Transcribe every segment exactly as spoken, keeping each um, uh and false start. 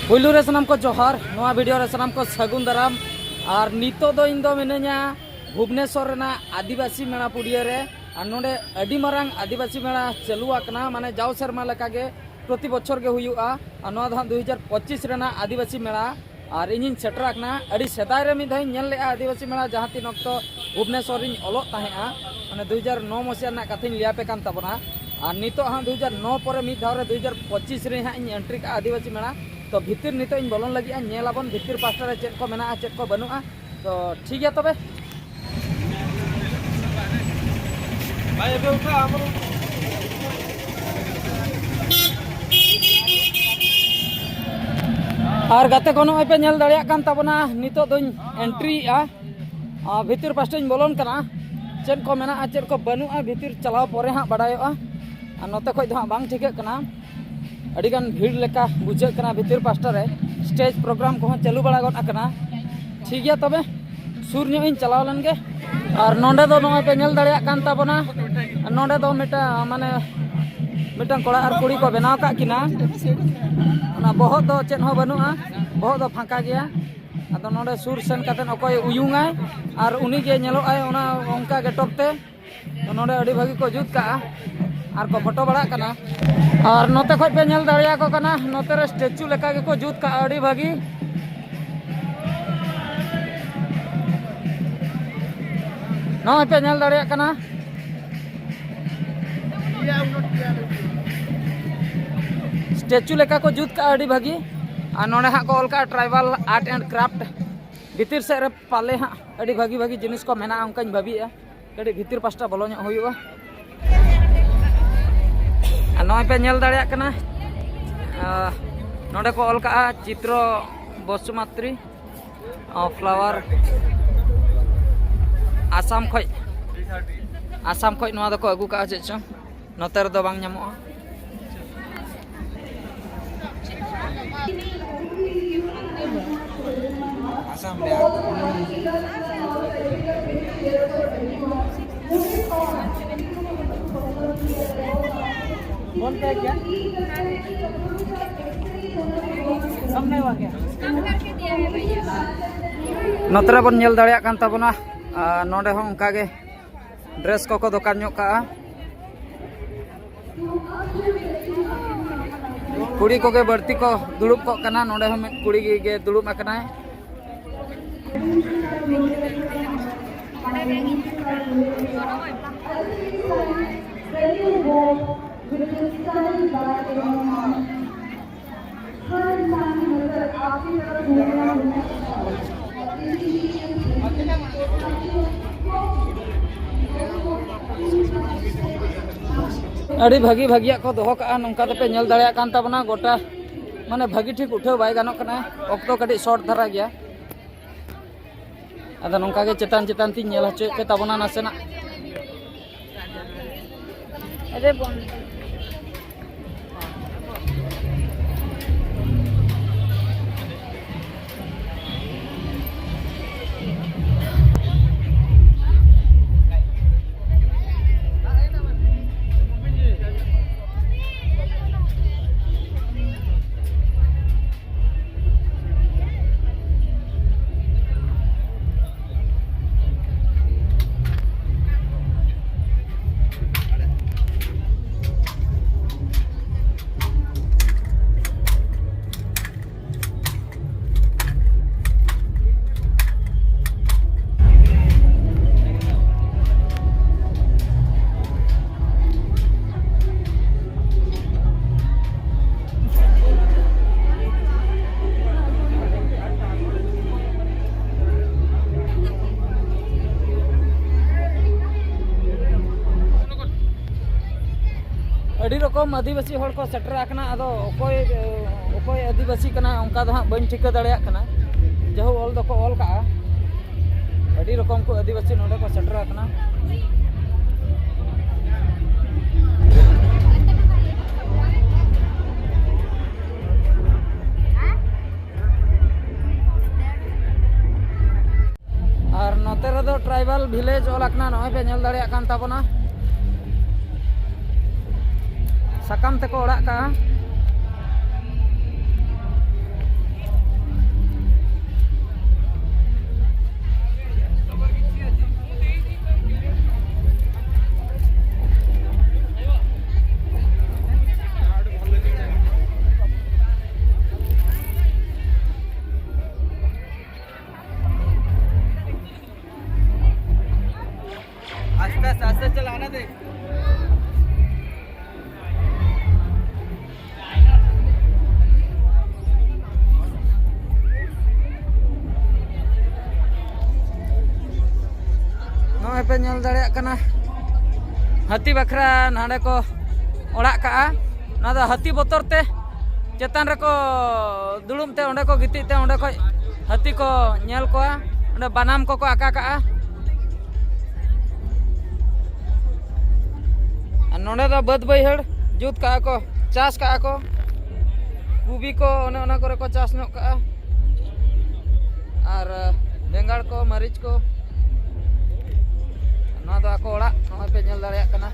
ᱯᱩᱭᱞᱩ ᱨᱮ ᱥᱟᱱᱟᱢ ᱠᱚ ᱡᱚᱦᱟᱨ, ᱱᱚᱣᱟ ᱵᱷᱤᱰᱤᱭᱳ ᱨᱮ ᱥᱟᱱᱟᱢ ᱠᱚ ᱥᱟᱹᱜᱩᱱ ᱫᱟᱨᱟᱢ᱾ ᱟᱨ ᱱᱤᱛᱚᱜ ᱫᱚ ᱤᱧ ᱫᱚ ᱢᱤᱱᱟᱹᱧᱟ ᱵᱷᱩᱵᱽᱱᱮᱥᱚᱨ ᱨᱮᱱᱟᱜ ᱟᱹᱫᱤᱵᱟᱹᱥᱤ ᱢᱮᱞᱟ ᱯᱩᱲᱤᱭᱟᱹ ᱨᱮ᱾ ᱟᱨ ᱱᱚᱰᱮ ᱟᱹᱰᱤ ᱢᱟᱨᱟᱝ ᱟᱹᱫᱤᱵᱟᱹᱥᱤ ᱢᱮᱞᱟ ᱪᱟᱹᱞᱩ ᱟᱠᱟᱱᱟ, ᱢᱟᱱᱮ ᱡᱟᱣ ᱥᱮᱨᱢᱟ ᱞᱮᱠᱟᱜᱮ ᱯᱨᱚᱛᱤ ᱵᱚᱪᱷᱚᱨ ᱜᱮ ᱦᱩᱭᱩᱜᱼᱟ᱾ ᱟᱨ ᱱᱚᱣᱟ ᱫᱚ ᱦᱟᱸᱜ ᱫᱩ ᱦᱟᱡᱟᱨ ᱯᱚᱸᱪᱤᱥ ᱨᱮᱱᱟᱜ ᱟᱹᱫᱤᱵᱟᱹᱥᱤ ᱢᱮᱞᱟ᱾ ᱟᱨ ᱤᱧᱤᱧ ᱥᱮᱴᱮᱨ ᱟᱠᱟᱱᱟ, ᱟᱹᱰᱤ ᱥᱮᱫᱟᱭ ᱨᱮ ᱢᱤᱫ ᱫᱷᱟᱣ ᱤᱧ ᱧᱮᱞ ᱞᱮᱫᱼᱟ ᱟᱹᱫᱤᱵᱟᱹᱥᱤ ᱢᱮᱞᱟ, ᱡᱟᱦᱟᱸ ᱛᱤᱱ ᱚᱠᱛᱚ ᱵᱷᱩᱵᱽᱱᱮᱥᱚᱨ ᱨᱤᱧ ᱚᱞᱚᱜ ᱛᱟᱦᱮᱸᱜᱼᱟ, ᱢᱟᱱᱮ ᱫᱩ ᱦᱟᱡᱟᱨ ᱱᱚ ᱢᱚᱥᱤᱦᱟ ᱨᱮᱱᱟᱜ ᱠᱟᱛᱷᱟᱧ ᱞᱟᱹᱭ ᱟᱯᱮ ᱠᱟᱱ ᱛᱟᱵᱚᱱᱟ᱾ ᱟᱨ ᱱᱤᱛᱚᱜ ᱦᱟᱸᱜ ᱫᱩ ᱦᱟᱡᱟᱨ ᱱᱚ ᱯᱚᱨᱮ ᱢᱤᱫ ᱫᱷᱟᱣ ᱨᱮ ᱫᱩ ᱦᱟᱡᱟᱨ ᱯᱚᱸᱪᱤᱥ ᱨᱮ ᱦᱟᱸᱜ ᱤᱧ ᱮᱱᱴᱨᱤ ᱠᱟᱜᱼᱟ ᱟᱹᱫᱤᱵᱟᱹᱥᱤ ᱢᱮᱞᱟ᱾ ᱛᱚ ᱵᱷᱤᱛᱤᱨ ᱱᱤᱛᱚᱜ ᱤᱧ ᱵᱚᱞᱚᱱ ᱞᱟᱹᱜᱤᱫᱼᱟ, ᱧᱮᱞ ᱟᱵᱚᱱ ᱵᱷᱤᱛᱤᱨ ᱯᱟᱥᱴᱟ ᱨᱮ ᱪᱮᱫ ᱠᱚ ᱢᱮᱱᱟᱜᱼᱟ, ᱪᱮᱫ ᱠᱚ ᱵᱟᱹᱱᱩᱜᱼᱟ᱾ ᱛᱚ ᱴᱷᱤᱠ ᱜᱮᱭᱟ ᱛᱚᱵᱮ᱾ ᱟᱨ ᱜᱟᱛᱮ ᱠᱚ, ᱱᱚᱜᱼᱚᱭ ᱯᱮ ᱧᱮᱞ ᱫᱟᱲᱮᱭᱟᱜ ᱠᱟᱱ ᱛᱟᱵᱚᱱᱟ, ᱱᱤᱛᱚᱜ ᱫᱚᱧ ᱮᱱᱴᱨᱤᱭᱮᱜᱼᱟ᱾ ᱟᱨ ᱵᱷᱤᱛᱤᱨ ᱯᱟᱥᱴᱟᱧ ᱵᱚᱞᱚᱱ ᱠᱟᱱᱟ᱾ ᱪᱮᱫ ᱠᱚ ᱢᱮᱱᱟᱜᱼᱟ, ᱪᱮᱫ ᱠᱚ ᱵᱟᱹᱱᱩᱜᱼᱟ, ᱵᱷᱤᱛᱤᱨ ᱪᱟᱞᱟᱣ ᱯᱚᱨᱮ ᱦᱟᱸᱜ ᱵᱟᱲᱟᱭᱚᱜᱼᱟ᱾ ᱟᱨ ᱱᱚᱛᱮ ᱠᱷᱚᱡ ᱫᱚ ᱦᱟᱸᱜ ᱵᱟᱝ ᱴᱷᱤᱠᱟᱹᱜ ᱠᱟᱱᱟ, ᱟᱹᱰᱤᱜᱟᱱ ᱵᱷᱤᱲ ᱞᱮᱠᱟ ᱵᱩᱡᱷᱟᱹᱜ ᱠᱟᱱᱟ ᱵᱷᱤᱛᱤᱨ ᱯᱟᱥᱴᱟ ᱨᱮ᱾ ᱥᱴᱮᱡᱽ ᱯᱨᱳᱜᱨᱟᱢ ᱠᱚᱦᱚᱸ ᱪᱟᱹᱞᱩ ᱵᱟᱲᱟ ᱜᱚᱫ ᱟᱠᱟᱱᱟ᱾ ᱴᱷᱤᱠ ᱜᱮᱭᱟ ᱛᱚᱵᱮ, ᱥᱩᱨ ᱧᱚᱜ ᱤᱧ ᱪᱟᱞᱟᱣ ᱞᱮᱱ ᱜᱮ᱾ ᱟᱨ ᱱᱚᱰᱮ ᱫᱚ ᱱᱚᱜᱼᱚᱭ ᱯᱮ ᱧᱮᱞ ᱫᱟᱲᱮᱭᱟᱜ ᱠᱟᱱ ᱛᱟᱵᱚᱱᱟ, ᱱᱚᱰᱮ ᱫᱚ ᱢᱤᱫᱴᱟᱝ, ᱢᱟᱱᱮ, ᱢᱤᱫᱴᱟᱝ ᱠᱚᱲᱟ ᱟᱨ ᱠᱩᱲᱤ ᱠᱚ ᱵᱮᱱᱟᱣ ᱟᱠᱟᱫ ᱠᱤᱱᱟ᱾ ᱚᱱᱟ ᱵᱚᱦᱚᱜ ᱫᱚ ᱪᱮᱫ ᱦᱚᱸ ᱵᱟᱹᱱᱩᱜᱼᱟ, ᱵᱚᱦᱚᱜ ᱫᱚ ᱯᱷᱟᱸᱠᱟ ᱜᱮᱭᱟ᱾ ᱟᱫᱚ ᱱᱚᱰᱮ ᱥᱩᱨ ᱥᱮᱱ ᱠᱟᱛᱮᱫ ᱚᱠᱚᱭ ᱩᱭᱩᱝᱟᱭ ᱟᱨ ᱩᱱᱤ ᱜᱮ ᱧᱮᱞᱚᱜᱼᱟᱭ, ᱚᱱᱟ ᱚᱱᱠᱟ ᱜᱮ ᱴᱚᱯ ᱛᱮ᱾ ᱛᱚ ᱱᱚᱰᱮ ᱟᱹᱰᱤ ᱵᱷᱟᱹᱜᱤ ᱠᱚ ᱡᱩᱛ ᱠᱟᱜᱼᱟ ᱟᱨ ᱠᱚ ᱯᱷᱳᱴᱳ ᱵᱟᱲᱟᱜ ᱠᱟᱱᱟ᱾ ᱟᱨ ᱱᱚᱛᱮ ᱠᱷᱚᱡ ᱯᱮ ᱧᱮᱞ ᱫᱟᱲᱮᱭᱟᱠᱚ ᱠᱟᱱᱟ, ᱱᱚᱛᱮ ᱨᱮ ᱥᱴᱮᱪᱩ ᱞᱮᱠᱟ ᱜᱮᱠᱚ ᱡᱩᱛ ᱠᱟᱜᱼᱟ, ᱟᱹᱰᱤ ᱵᱷᱟᱹᱜᱤ᱾ ᱱᱚᱜᱼᱚᱭ ᱯᱮ ᱧᱮᱞ ᱫᱟᱲᱮᱭᱟᱜ ᱠᱟᱱᱟ, ᱥᱴᱮᱪᱩ ᱞᱮᱠᱟ ᱠᱚ ᱡᱩᱛ ᱠᱟᱜᱼᱟ, ᱟᱹᱰᱤ ᱵᱷᱟᱹᱜᱤ᱾ ᱟᱨ ᱱᱚᱰᱮ ᱦᱟᱸᱜ ᱠᱚ ᱚᱞ ᱠᱟᱜᱼᱟ Tribal Art and Craft᱾ ᱵᱷᱤᱛᱤᱨ ᱥᱮᱫ ᱨᱮ ᱯᱟᱞᱮ ᱦᱟᱸᱜ ᱟᱹᱰᱤ ᱵᱷᱟᱹᱜᱤ ᱵᱷᱟᱹᱜᱤ ᱡᱤᱱᱤᱥ ᱠᱚ ᱢᱮᱱᱟᱜᱼᱟ, ᱚᱱᱠᱟᱧ ᱵᱷᱟᱹᱵᱤᱭᱮᱜᱼᱟ᱾ ᱠᱟᱹᱴᱤᱡ ᱵᱷᱤᱛᱤᱨ ᱯᱟᱥᱴᱟ ᱵᱚᱞᱚ ᱧᱚᱜ ᱦᱩᱭᱩᱜᱼᱟ᱾ ᱟᱨ ᱱᱚᱜᱼᱚᱭ ᱯᱮ ᱧᱮᱞ ᱫᱟᱲᱮᱭᱟᱜ ᱠᱟᱱᱟ, ᱟᱨ ᱱᱚᱰᱮ ᱠᱚ ᱚᱞ ᱠᱟᱜᱼᱟ ᱪᱤᱛᱨᱚ ᱵᱚᱥᱩᱢᱟᱛᱨᱤ, ᱚ, ᱯᱷᱞᱟᱣᱟᱨ᱾ ᱟᱥᱟᱢ ᱠᱷᱚᱡ, ᱟᱥᱟᱢ ᱠᱷᱚᱡ ᱱᱚᱣᱟ ᱫᱚᱠᱚ ᱟᱹᱜᱩ ᱠᱟᱜᱼᱟ ᱪᱮᱫ ᱪᱚᱝ᱾ ᱱᱚᱛᱮ ᱨᱮᱫᱚ ᱵᱟᱝ ᱧᱟᱢᱚᱜᱼᱟ᱾ ᱟᱥᱟᱢ ᱨᱮᱭᱟᱜ᱾ ᱵᱚᱞ ᱯᱮ ᱜᱮᱭᱟ᱾ ᱱᱚᱛᱮ ᱨᱮᱵᱚᱱ ᱧᱮᱞ ᱫᱟᱲᱮᱭᱟᱜ ᱠᱟᱱ ᱛᱟᱵᱚᱱᱟ, ᱟᱨ ᱱᱚᱰᱮ ᱦᱚᱸ ᱚᱱᱠᱟ ᱜᱮ ᱰᱨᱮᱥ ᱠᱚᱠᱚ ᱫᱚᱠᱟᱱ ᱧᱚᱜ ᱠᱟᱜᱼᱟ᱾ ᱠᱩᱲᱤ ᱠᱚᱜᱮ ᱵᱟᱹᱲᱛᱤ ᱠᱚ ᱫᱩᱲᱩᱵ ᱠᱚᱜ ᱠᱟᱱᱟ᱾ ᱱᱚᱰᱮ ᱦᱚᱸ ᱢᱤᱫ ᱠᱩᱲᱤ ᱜᱮ ᱫᱩᱲᱩᱵ ᱟᱠᱟᱱᱟᱭ᱾ ᱟᱹᱰᱤ ᱵᱷᱟᱹᱜᱤ ᱵᱷᱟᱹᱜᱤᱭᱟᱜ ᱠᱚ ᱫᱚᱦᱚ ᱠᱟᱜᱼᱟ᱾ ᱱᱚᱝᱠᱟ ᱛᱮᱯᱮ ᱧᱮᱞ ᱫᱟᱲᱮᱭᱟᱜ ᱠᱟᱱ ᱛᱟᱵᱚᱱᱟ, ᱜᱚᱴᱟ ᱢᱟᱱᱮ ᱵᱷᱟᱹᱜᱤ ᱴᱷᱤᱠ ᱩᱴᱷᱟᱹᱣ ᱵᱟᱭ ᱜᱟᱱᱚᱜ ᱠᱟᱱᱟ, ᱚᱠᱛᱚ ᱠᱟᱹᱴᱤᱡ ᱥᱚᱨᱴ ᱫᱷᱟᱨᱟ ᱜᱮᱭᱟ᱾ ᱟᱫᱚ ᱱᱚᱝᱠᱟ ᱜᱮ ᱪᱮᱛᱟᱱ ᱪᱮᱛᱟᱱ ᱛᱤᱧ ᱧᱮᱞ ᱦᱚᱪᱚᱭᱮᱫ ᱯᱮ ᱛᱟᱵᱚᱱᱟ ᱱᱟᱥᱮᱱᱟᱜ᱾ ᱟᱨᱮ ᱵᱚᱱ ᱟᱹᱰᱤ ᱨᱚᱠᱚᱢ ᱟᱹᱫᱤᱵᱟᱹᱥᱤ ᱦᱚᱲ ᱠᱚ ᱥᱮᱴᱮᱨ ᱟᱠᱟᱱᱟ᱾ ᱟᱫᱚ ᱚᱠᱚᱭ, ᱚᱠᱚᱭ ᱟᱹᱫᱤᱵᱟᱹᱥᱤ ᱠᱟᱱᱟ, ᱚᱱᱠᱟ ᱫᱚ ᱦᱟᱸᱜ ᱵᱟᱹᱧ ᱴᱷᱤᱠᱟᱹ ᱫᱟᱲᱮᱭᱟᱜ ᱠᱟᱱᱟ᱾ ᱡᱟᱦᱳ, ᱚᱞ ᱫᱚᱠᱚ ᱚᱞ ᱠᱟᱜᱼᱟ᱾ ᱟᱹᱰᱤ ᱨᱚᱠᱚᱢ ᱠᱚ ᱟᱹᱫᱤᱵᱟᱹᱥᱤ ᱱᱚᱰᱮ ᱠᱚ ᱥᱮᱴᱮᱨ ᱟᱠᱟᱱᱟ᱾ ᱟᱨ ᱱᱚᱛᱮ ᱨᱮᱫᱚ ᱴᱨᱟᱭᱵᱟᱞ ᱵᱷᱤᱞᱮᱡᱽ ᱚᱞ ᱟᱠᱟᱱᱟ, ᱱᱚᱜᱼᱚᱭ ᱯᱮ ᱧᱮᱞ ᱫᱟᱲᱮᱭᱟᱜ ᱠᱟᱱ ᱛᱟᱵᱚᱱᱟ, ᱥᱟᱠᱟᱢ ᱛᱮᱠᱚ ᱚᱲᱟᱜ ᱠᱟᱜᱼᱟ᱾ ᱱᱚᱜᱼᱚᱭ ᱯᱮ ᱧᱮᱞ ᱫᱟᱲᱮᱭᱟᱜ ᱠᱟᱱᱟ, ᱦᱟᱹᱛᱤ ᱵᱟᱠᱷᱨᱟ ᱱᱚᱰᱮ ᱠᱚ ᱚᱲᱟᱜ ᱠᱟᱜᱼᱟ᱾ ᱱᱚᱣᱟ ᱫᱚ ᱦᱟᱹᱛᱤ ᱵᱚᱛᱚᱨ ᱛᱮ ᱪᱮᱛᱟᱱ ᱨᱮᱠᱚ ᱫᱩᱲᱩᱵ ᱛᱮ, ᱚᱸᱰᱮ ᱠᱚ ᱜᱤᱛᱤᱡ ᱛᱮ, ᱚᱸᱰᱮ ᱠᱷᱚᱡ ᱦᱟᱹᱛᱤ ᱠᱚ ᱧᱮᱞ ᱠᱚᱣᱟ᱾ ᱚᱸᱰᱮ ᱵᱟᱱᱟᱢ ᱠᱚᱠᱚ ᱟᱠᱟ ᱠᱟᱜᱼᱟ᱾ ᱟᱨ ᱱᱚᱰᱮ ᱫᱚ ᱵᱟᱹᱫᱽ ᱵᱟᱹᱭᱦᱟᱹᱲ ᱡᱩᱛ ᱠᱟᱜᱼᱟ ᱠᱚ, ᱪᱟᱥ ᱠᱟᱜᱼᱟ ᱠᱚ, ᱠᱚᱵᱤ ᱠᱚ ᱚᱱᱮ ᱚᱱᱟ ᱠᱚᱨᱮ ᱠᱚ ᱪᱟᱥ ᱧᱚᱜ ᱠᱟᱜᱼᱟ᱾ ᱟᱨ ᱵᱮᱸᱜᱟᱲ ᱠᱚ, ᱢᱟᱹᱨᱤᱪ ᱠᱚ᱾ ᱱᱚᱣᱟ ᱫᱚ ᱟᱠᱚ ᱚᱲᱟᱜ, ᱱᱚᱜᱼᱚᱭ ᱯᱮ ᱧᱮᱞ ᱫᱟᱲᱮᱭᱟᱜ ᱠᱟᱱᱟ᱾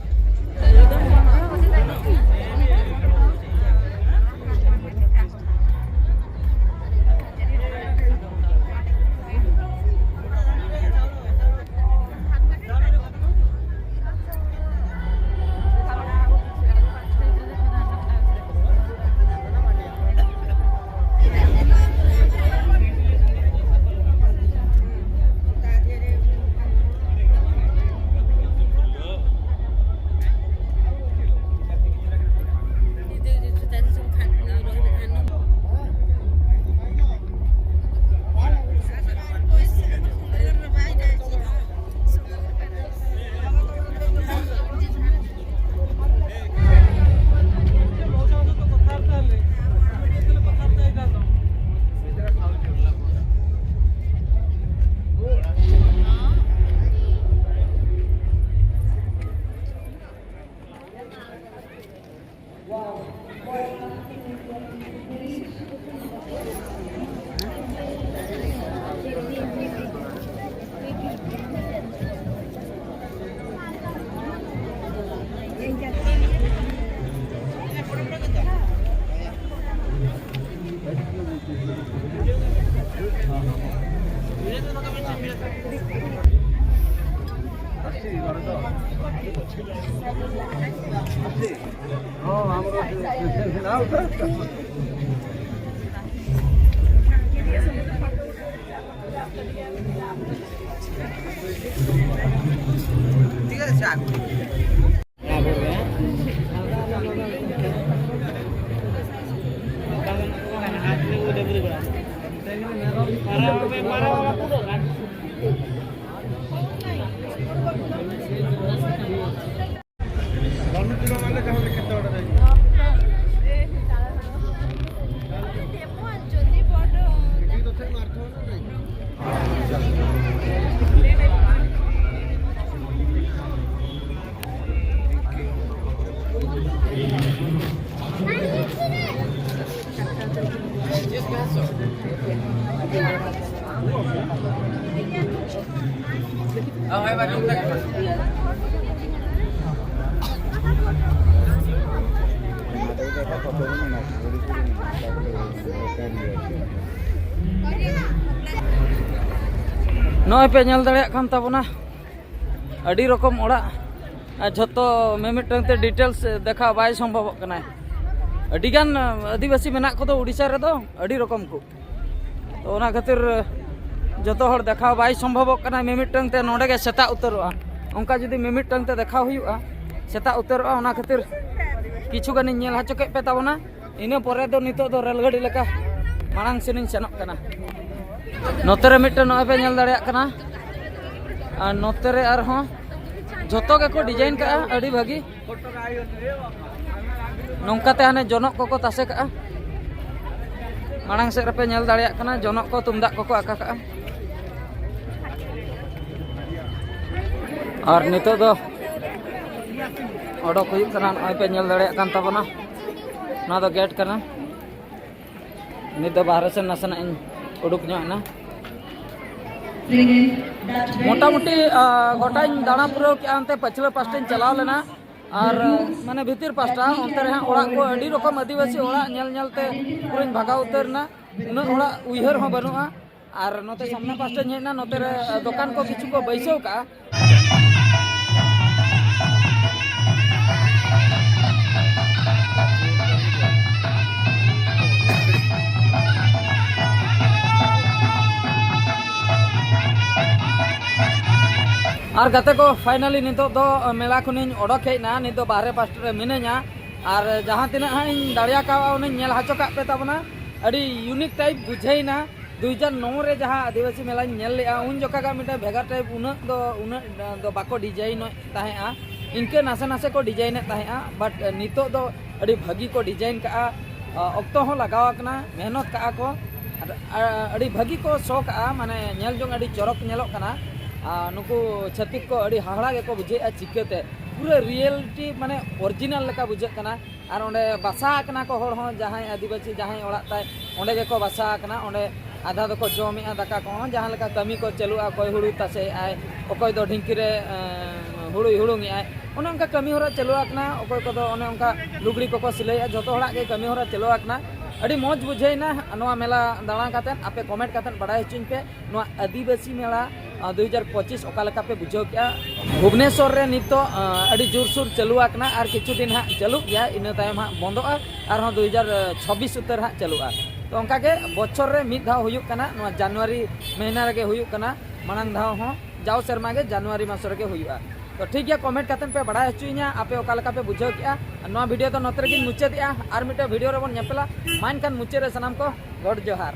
ঠিক আছে, স্যার। ᱱᱚᱜᱼᱚᱭ ᱯᱮ ᱧᱮᱞ ᱫᱟᱲᱮᱭᱟᱜ ᱠᱟᱱ ᱛᱟᱵᱚᱱᱟ, ᱟᱹᱰᱤ ᱨᱚᱠᱚᱢ ᱚᱲᱟᱜ, ᱟᱨ ᱡᱷᱚᱛᱚ ᱢᱤᱢᱤᱫᱴᱟᱝ ᱛᱮ details ᱫᱮᱠᱷᱟᱣ ᱵᱟᱭ ᱥᱚᱢᱵᱷᱚᱵᱚᱜ ᱠᱟᱱᱟ᱾ ᱟᱹᱰᱤᱜᱟᱱ ᱟᱹᱫᱤᱵᱟᱹᱥᱤ ᱢᱮᱱᱟᱜ ᱠᱚᱫᱚ ᱩᱲᱤᱥᱥᱟ ᱨᱮᱫᱚ, ᱟᱹᱰᱤ ᱨᱚᱠᱚᱢ ᱠᱚ᱾ ᱛᱚ, ᱚᱱᱟ ᱠᱷᱟᱹᱛᱤᱨ ᱡᱚᱛᱚ ᱦᱚᱲ ᱫᱮᱠᱷᱟᱣ ᱵᱟᱭ ᱥᱚᱢᱵᱷᱚᱵᱚᱜ ᱠᱟᱱᱟ, ᱢᱤᱢᱤᱫᱴᱟᱝ ᱛᱮ ᱱᱚᱰᱮ ᱜᱮ ᱥᱮᱛᱟᱜ ᱩᱛᱟᱹᱨᱚᱜᱼᱟ᱾ ᱚᱱᱠᱟ ᱡᱩᱫᱤ ᱢᱤᱢᱤᱫᱴᱟᱝ ᱛᱮ ᱫᱮᱠᱷᱟᱣ ᱦᱩᱭᱩᱜᱼᱟ, ᱥᱮᱛᱟᱜ ᱩᱛᱟᱹᱨᱚᱜᱼᱟ᱾ ᱚᱱᱟ ᱠᱷᱟᱹᱛᱤᱨ ᱠᱤᱪᱷᱩ ᱜᱟᱱᱤᱧ ᱧᱮᱞ ᱦᱚᱪᱚ ᱠᱮᱫ ᱯᱮ ᱛᱟᱵᱚᱱᱟ᱾ ᱤᱱᱟᱹ ᱯᱚᱨᱮ ᱫᱚ ᱱᱤᱛᱚᱜ ᱫᱚ ᱨᱮᱹᱞ ᱜᱟᱹᱰᱤ ᱞᱮᱠᱟ ᱢᱟᱲᱟᱝ ᱥᱮᱱᱤᱧ ᱥᱮᱱᱚᱜ ᱠᱟᱱᱟ᱾ ᱱᱚᱛᱮ ᱨᱮ ᱢᱤᱫᱴᱮᱱ ᱱᱚᱜᱼᱚᱭ ᱯᱮ ᱧᱮᱞ ᱫᱟᱲᱮᱭᱟᱜ ᱠᱟᱱᱟ, ᱟᱨ ᱱᱚᱛᱮ ᱨᱮ ᱟᱨᱦᱚᱸ ᱡᱷᱚᱛᱚ ᱜᱮᱠᱚ design ᱠᱟᱜᱼᱟ, ᱟᱹᱰᱤ ᱵᱷᱟᱹᱜᱤ᱾ ᱱᱚᱝᱠᱟᱛᱮ ᱦᱟᱱᱮ ᱡᱚᱱᱚᱜ ᱠᱚᱠᱚ ᱛᱟᱥᱮ ᱠᱟᱜᱼᱟ᱾ ᱢᱟᱲᱟᱝ ᱥᱮᱫ ᱨᱮᱯᱮ ᱧᱮᱞ ᱫᱟᱲᱮᱭᱟᱜ ᱠᱟᱱᱟ, ᱡᱚᱱᱚᱜ ᱠᱚ, ᱛᱩᱢᱫᱟᱜ ᱠᱚᱠᱚ ᱟᱠᱟ ᱠᱟᱜᱼᱟ᱾ ᱟᱨ ᱱᱤᱛᱚᱜ ᱫᱚ ᱚᱰᱚᱠ ᱦᱩᱭᱩᱜ ᱠᱟᱱᱟ, ᱱᱚᱜᱼᱚᱭ ᱯᱮ ᱧᱮᱞ ᱫᱟᱲᱮᱭᱟᱜ ᱠᱟᱱ ᱛᱟᱵᱚᱱᱟ, ᱱᱚᱣᱟ ᱫᱚ gate ᱠᱟᱱᱟ᱾ ᱱᱤᱛ ᱫᱚ ᱵᱟᱦᱨᱮ ᱥᱮᱱ ᱱᱟᱥᱮᱱᱟᱜ ᱤᱧ ᱩᱰᱩᱠ ᱧᱚᱜ ᱮᱱᱟ᱾ ᱢᱚᱴᱟᱢᱩᱴᱤ, ᱟ, ᱜᱚᱴᱟᱧ ᱫᱟᱬᱟ ᱯᱩᱨᱟᱹᱣ ᱠᱮᱜᱼᱟ, ᱚᱱᱛᱮ ᱯᱟᱹᱪᱷᱞᱟᱹ ᱯᱟᱥᱴᱟᱧ ᱪᱟᱞᱟᱣ ᱞᱮᱱᱟ᱾ ᱟᱨ, ᱢᱟᱱᱮ, ᱵᱷᱤᱛᱤᱨ ᱯᱟᱥᱴᱟ, ᱚᱱᱛᱮ ᱨᱮ ᱦᱟᱸᱜ ᱚᱲᱟᱜ ᱠᱚ, ᱟᱹᱰᱤ ᱨᱚᱠᱚᱢ ᱟᱹᱫᱤᱵᱟᱹᱥᱤ ᱚᱲᱟᱜ ᱧᱮᱞ ᱧᱮᱞ ᱛᱮ ᱯᱩᱨᱟᱹᱧ ᱵᱷᱟᱜᱟᱣ ᱩᱛᱟᱹᱨ ᱮᱱᱟ᱾ ᱩᱱᱟᱹᱜ ᱚᱲᱟᱜ ᱩᱭᱦᱟᱹᱨ ᱦᱚᱸ ᱵᱟᱹᱱᱩᱜᱼᱟ᱾ ᱟᱨ ᱱᱚᱛᱮ ᱥᱟᱢᱱᱟ ᱯᱟᱥᱴᱟᱧ ᱦᱮᱡ ᱮᱱᱟ, ᱱᱚᱛᱮ ᱨᱮ, ᱟ, ᱫᱚᱠᱟᱱ ᱠᱚ ᱠᱤᱪᱷᱩ ᱠᱚ ᱵᱟᱹᱭᱥᱟᱹᱣ ᱠᱟᱜᱼᱟ᱾ ᱟᱨ ᱜᱟᱛᱮ ᱠᱚ, finally ᱱᱤᱛᱚᱜ ᱫᱚ ᱢᱮᱞᱟ ᱠᱷᱚᱱᱤᱧ ᱚᱰᱚᱠ ᱦᱮᱡ ᱮᱱᱟ᱾ ᱱᱤᱛ ᱫᱚ ᱵᱟᱦᱨᱮ ᱯᱟᱥᱴᱟ ᱨᱮ ᱢᱤᱱᱟᱹᱧᱟ, ᱟᱨ ᱡᱟᱦᱟᱸ ᱛᱤᱱᱟᱹᱜ ᱦᱟᱸᱜ ᱤᱧ ᱫᱟᱲᱮ ᱟᱠᱟᱣᱟ, ᱩᱱᱟᱹᱧ ᱧᱮᱞ ᱦᱚᱪᱚ ᱠᱟᱜ ᱯᱮ ᱛᱟᱵᱚᱱᱟ᱾ ᱟᱹᱰᱤ ᱤᱭᱩᱱᱤᱠ ᱴᱟᱭᱤᱯ ᱵᱩᱡᱷᱟᱹᱣᱮᱱᱟ᱾ ᱫᱩ ᱦᱟᱡᱟᱨ ᱱᱚ ᱨᱮ ᱡᱟᱦᱟᱸ ᱟᱹᱫᱤᱵᱟᱹᱥᱤ ᱢᱮᱞᱟᱧ ᱧᱮᱞ ᱞᱮᱫᱼᱟ, ᱩᱱ ᱡᱚᱠᱷᱟ ᱜᱮ ᱢᱤᱫᱴᱮᱱ ᱵᱷᱮᱜᱟᱨ ᱴᱟᱭᱤᱯ, ᱩᱱᱟᱹᱜ ᱫᱚ ᱩᱱᱟᱹᱜ ᱫᱚ ᱵᱟᱠᱚ ᱰᱤᱡᱟᱭᱤᱱᱚᱜ ᱛᱟᱦᱮᱸᱜᱼᱟ, ᱤᱱᱠᱟᱹ ᱱᱟᱥᱮ ᱱᱟᱥᱮ ᱠᱚ ᱰᱤᱡᱟᱭᱤᱱᱮᱫ ᱛᱟᱦᱮᱸᱜᱼᱟ᱾ ᱵᱟᱴ ᱱᱤᱛᱚᱜ ᱫᱚ ᱟᱹᱰᱤ ᱵᱷᱟᱹᱜᱤ ᱠᱚ ᱰᱤᱡᱟᱭᱤᱱ ᱠᱟᱜᱼᱟ᱾ ᱚᱠᱛᱚ ᱦᱚᱸ ᱞᱟᱜᱟᱣ ᱟᱠᱟᱱᱟ, ᱢᱮᱦᱱᱚᱛ ᱠᱟᱜᱼᱟ ᱠᱚ, ᱟᱨ ᱟᱹᱰᱤ ᱵᱷᱟᱹᱜᱤ ᱠᱚ ᱥᱳ ᱠᱟᱜᱼᱟ, ᱢᱟᱱᱮ ᱧᱮᱞ ᱡᱚᱝ ᱟᱹᱰᱤ ᱪᱚᱨᱚᱠ ᱧᱮᱞᱚᱜ ᱠᱟᱱᱟ᱾ ᱟᱨ ᱱᱩᱠᱩ ᱪᱷᱟᱹᱛᱤᱠ ᱠᱚ ᱟᱹᱰᱤ ᱦᱟᱦᱟᱲᱟ ᱜᱮᱠᱚ ᱵᱩᱡᱷᱟᱹᱣᱮᱫᱼᱟ, ᱪᱤᱠᱟᱹᱛᱮ ᱯᱩᱨᱟᱹ ᱨᱤᱭᱮᱞᱤᱴᱤ ᱢᱟᱱᱮ ᱚᱨᱤᱡᱤᱱᱟᱞ ᱞᱮᱠᱟ ᱵᱩᱡᱷᱟᱹᱜ ᱠᱟᱱᱟ᱾ ᱟᱨ ᱚᱸᱰᱮ ᱵᱟᱥᱟ ᱟᱠᱟᱱᱟ ᱠᱚ ᱦᱚᱲ ᱦᱚᱸ, ᱡᱟᱦᱟᱸᱭ ᱟᱹᱫᱤᱵᱟᱹᱥᱤ, ᱡᱟᱦᱟᱸᱭ ᱚᱲᱟᱜ ᱛᱟᱭ, ᱚᱸᱰᱮ ᱜᱮᱠᱚ ᱵᱟᱥᱟ ᱟᱠᱟᱱᱟ᱾ ᱚᱸᱰᱮ ᱟᱫᱷᱟ ᱫᱚᱠᱚ ᱡᱚᱢᱮᱜᱼᱟ ᱫᱟᱠᱟ ᱠᱚᱦᱚᱸ, ᱡᱟᱦᱟᱸ ᱞᱮᱠᱟ ᱠᱟᱹᱢᱤ ᱠᱚ ᱪᱟᱹᱞᱩᱜᱼᱟ, ᱚᱠᱚᱭ ᱦᱩᱲᱩ ᱛᱟᱥᱮᱭᱮᱜᱼᱟᱭ, ᱚᱠᱚᱭ ᱫᱚ ᱰᱷᱤᱝᱠᱤ ᱨᱮ ᱮᱸ, ᱦᱩᱲᱩᱭ ᱦᱩᱲᱩᱝᱮᱜᱼᱟᱭ, ᱚᱱᱮ ᱚᱱᱠᱟ ᱠᱟᱹᱢᱤ ᱦᱚᱨᱟ ᱪᱟᱹᱞᱩ ᱟᱠᱟᱱᱟ᱾ ᱚᱠᱚᱭ ᱠᱚᱫᱚ ᱚᱱᱮ ᱚᱱᱠᱟ ᱞᱩᱜᱽᱲᱤ ᱠᱚᱠᱚ ᱥᱤᱞᱟᱹᱭᱮᱜᱼᱟ, ᱡᱷᱚᱛᱚ ᱦᱚᱲᱟᱜ ᱜᱮ ᱠᱟᱹᱢᱤ ᱦᱚᱨᱟ ᱪᱟᱹᱞᱩ ᱟᱠᱟᱱᱟ᱾ ᱟᱹᱰᱤ ᱢᱚᱡᱽ ᱵᱩᱡᱷᱟᱹᱣᱮᱱᱟ ᱱᱚᱣᱟ ᱢᱮᱞᱟ ᱫᱟᱬᱟ ᱠᱟᱛᱮᱫ᱾ ᱟᱯᱮ ᱠᱚᱢᱮᱱᱴ ᱠᱟᱛᱮᱫ ᱵᱟᱰᱟᱭ ᱦᱚᱪᱚᱧ ᱯᱮ, ᱱᱚᱣᱟ ᱟᱹᱫᱤᱵᱟᱹᱥᱤ ᱢᱮᱞᱟ ᱫᱩ ᱦᱟᱡᱟᱨ ᱯᱚᱸᱪᱤᱥ ᱚᱠᱟ ᱞᱮᱠᱟ ᱯᱮ ᱵᱩᱡᱷᱟᱹᱣ ᱠᱮᱜᱼᱟ᱾ ᱵᱷᱩᱵᱽᱱᱮᱥᱚᱨ ᱨᱮ ᱱᱤᱛᱚᱜ ᱟᱹᱰᱤ ᱡᱳᱨᱥᱳᱨ ᱪᱟᱹᱞᱩ ᱟᱠᱟᱱᱟ, ᱟᱨ ᱠᱤᱪᱷᱩ ᱫᱤᱱ ᱦᱟᱸᱜ ᱪᱟᱹᱞᱩᱜ ᱜᱮᱭᱟ, ᱤᱱᱟᱹ ᱛᱟᱭᱚᱢ ᱦᱟᱸᱜ ᱵᱚᱱᱫᱚᱜᱼᱟ, ᱟᱨᱦᱚᱸ ᱫᱩ ᱦᱟᱡᱟᱨ ᱪᱷᱟᱵᱵᱤᱥ ᱩᱛᱟᱹᱨ ᱦᱟᱸᱜ ᱪᱟᱹᱞᱩᱜᱼᱟ᱾ ᱛᱚ ᱚᱱᱠᱟ ᱜᱮ ᱵᱚᱪᱷᱚᱨ ᱨᱮ ᱢᱤᱫ ᱫᱷᱟᱣ ᱦᱩᱭᱩᱜ ᱠᱟᱱᱟ, ᱱᱚᱣᱟ ᱡᱟᱱᱩᱣᱟᱨᱤ ᱢᱟᱹᱦᱱᱟᱹ ᱨᱮᱜᱮ ᱦᱩᱭᱩᱜ ᱠᱟᱱᱟ᱾ ᱢᱟᱲᱟᱝ ᱫᱷᱟᱣ ᱦᱚᱸ ᱡᱟᱣ ᱥᱮᱨᱢᱟ ᱜᱮ ᱡᱟᱱᱩᱣᱟᱨᱤ ᱢᱟᱥ ᱨᱮᱜᱮ ᱦᱩᱭᱩᱜᱼᱟ᱾ ᱛᱚ ᱴᱷᱤᱠ ᱜᱮᱭᱟ, ᱠᱚᱢᱮᱱᱴ ᱠᱟᱛᱮᱫ ᱯᱮ ᱵᱟᱲᱟᱭ ᱦᱚᱪᱚᱧᱟ ᱟᱯᱮ ᱚᱠᱟ ᱞᱮᱠᱟ ᱯᱮ ᱵᱩᱡᱷᱟᱹᱣ ᱠᱮᱜᱼᱟ᱾ ᱟᱨ ᱱᱚᱣᱟ ᱵᱷᱤᱰᱤᱭᱳ ᱫᱚ ᱱᱚᱛᱮ ᱨᱮᱜᱮᱧ ᱢᱩᱪᱟᱹᱫᱮᱜᱼᱟ, ᱟᱨ ᱢᱤᱫᱴᱮᱱ ᱵᱷᱤᱰᱤᱭᱳ ᱨᱮᱵᱚᱱ ᱧᱮᱯᱮᱞᱟ᱾ ᱢᱟ ᱮᱱᱠᱷᱟᱱ ᱢᱩᱪᱟᱹᱫ ᱨᱮ ᱥᱟᱱᱟᱢ ᱠᱚ ᱜᱚᱰ ᱡᱚᱦᱟᱨ᱾